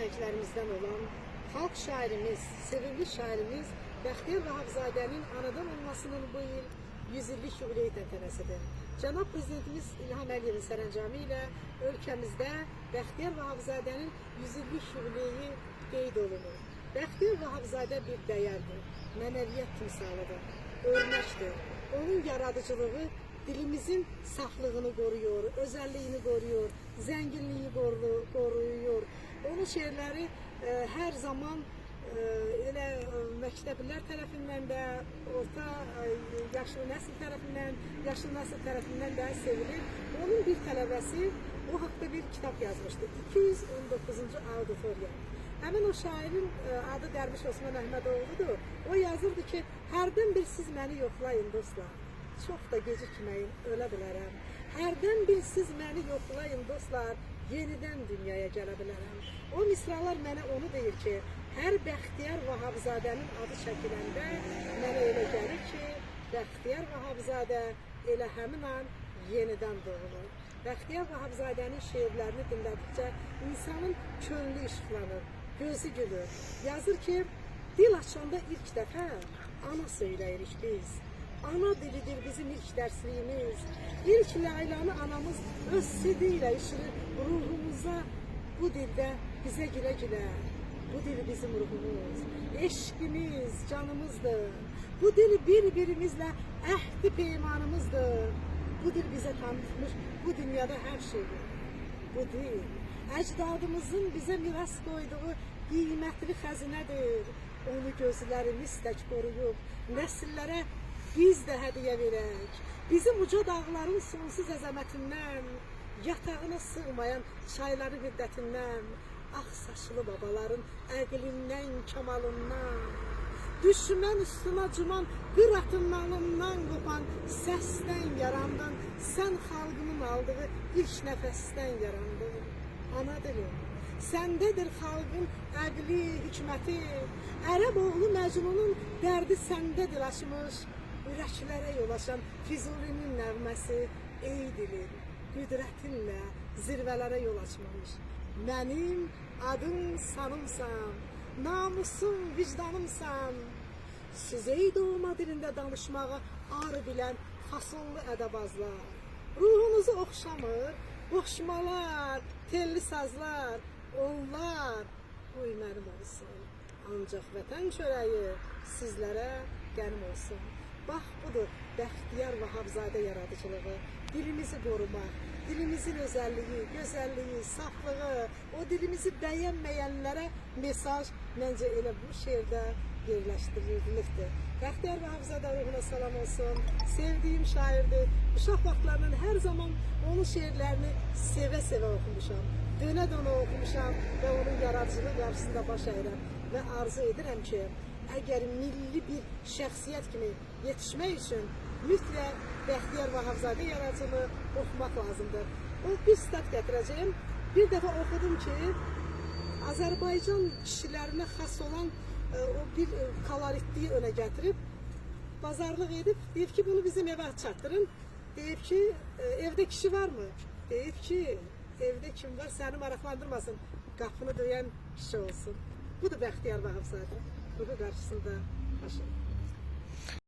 Məhənglərimizdən olan xalq şairimiz, sevimli şairimiz Bəxtiyar Vahabzadənin anadan olmasının bu il 100 illik yubiley təntənəsidir. Cənab Prezidentimiz İlham Əliyevin sərəncamı ilə ölkəmizdə Bəxtiyar Vahabzadənin 100 illik yubileyi qeyd olunur. Bəxtiyar Vahabzadə bir dəyərdir, mənəviyyat timsalıdır, örnəkdir. Onun yaradıcılığı dilimizin saflığını qoruyor, özəlliyini qoruyor, zənginliyi qoruyur. Onun şeirləri hər zaman elə məktəblilər tərəfindən də, orta yaşlı nəsil tərəfindən, yaşlı nəsil tərəfindən də sevilir. Onun bir tələbəsi o haqda bir kitab yazmışdı. 219-cu auditoriya. Həmin o şairin adı Dərviş Osman Əhmədoğludur. O yazırdı ki, hərdən bir siz məni yoxlayın dostlar. Çox da gecikməyin, ölə bilərəm. Hərdən bir siz məni yoxlayın dostlar, yenidən dünyaya gələ bilərəm. O misralar mənə onu deyir ki, hər Bəxtiyar Vahabzadənin adı çəkiləndə mənə elə gəlir ki, Bəxtiyar Vahabzadə elə həmin an yenidən doğulur. Bəxtiyar Vahabzadənin şeirlərini dinlədikcə insanın könlü işıqlanır, gözü gülür. Yazır ki, dil açanda ilk dəfə ana söyləyirik biz. Ana dilidir bizim ilk dərsliyimiz. İlk laylanı anamız öz sidi ilə işirir ruhumuza. Bu dildə bizə gülə-gülə. Bu dil bizim ruhumuz, eşqimiz, canımızdır. Bu dil bir-birimizlə əhdi peymanımızdır. Bu dil bizə tanıtmış bu dünyada hər şeydir. Bu dil əcdadımızın bizə miras qoyduğu qiymətli xəzinədir. Onu gözlərimiz tək qoruyub nəsillərə biz də hədiyyə verək. Bizim uca dağların sonsuz əzəmətindən, yatağına sığmayan çayların hiddətindən, ağ saçlı babaların əqlindən, kamalından, düşmən üstünə cuman qıratın nalından qopan səsdən yarandın, sən xalqının aldığı ilk nəfəsdən yarandın. Ana dilim, səndədir xalqın əqli, hikməti, Ərəb oğlu Məcnunun dərdi səndədir aşmış, ürəklərə yol açan Füzulinin nəğməsi, ey dilim, qüdrətinlə zirvələrə yol açmış. Mənim adım sanımsan, namusum, vicdanımsan. Siz ey doğma dilində danışmağı ar bilən fasonlu ədəbazlar. Ruhunuzu oxşamır, qoşmalar, telli sazlar, onlar qoy mənim olsun. Ancaq vətən çörəyi sizlərə qənim olsun. Bax budur Bəxtiyar Vahabzadə yaradıcılığı. Dilimizi qorumaq, dilimizin özəlliyi, gözəlliyi, saflığı, o dilimizi bəyənməyənlərə mesaj məncə elə bu şeirdə yerləşdirilibdir. Bəxtiyar Vahabzadə ruhuna salam olsun. Sevdiyim şairdir. Uşaq vaxtlarından hər zaman onun şeirlərini sevə-sevə oxumuşam. Dönə-dönə oxumuşam və onun yaradıcılığı qarşısında baş əyirəm və arzu edirəm ki, əgər milli bir şəxsiyyət kimi yetişmək üçün mütləq Bəxtiyar Vahabzadə yaradıcılığı oxumaq lazımdır. O bir sitat gətirəcəyim. Bir dəfə oxudum ki, Azərbaycan kişilərinə xas olan o bir koloritliyi önə gətirib bazarlıq edib, deyib ki, bunu bizim evə çatdırın. Deyib ki, evdə kişi varmı? Deyib ki, evdə kim var səni maraqlandırmasın. Qapını döyən kişi olsun. Budur Bəxtiyar Vahabzadə. Ruhu qarşısında başım.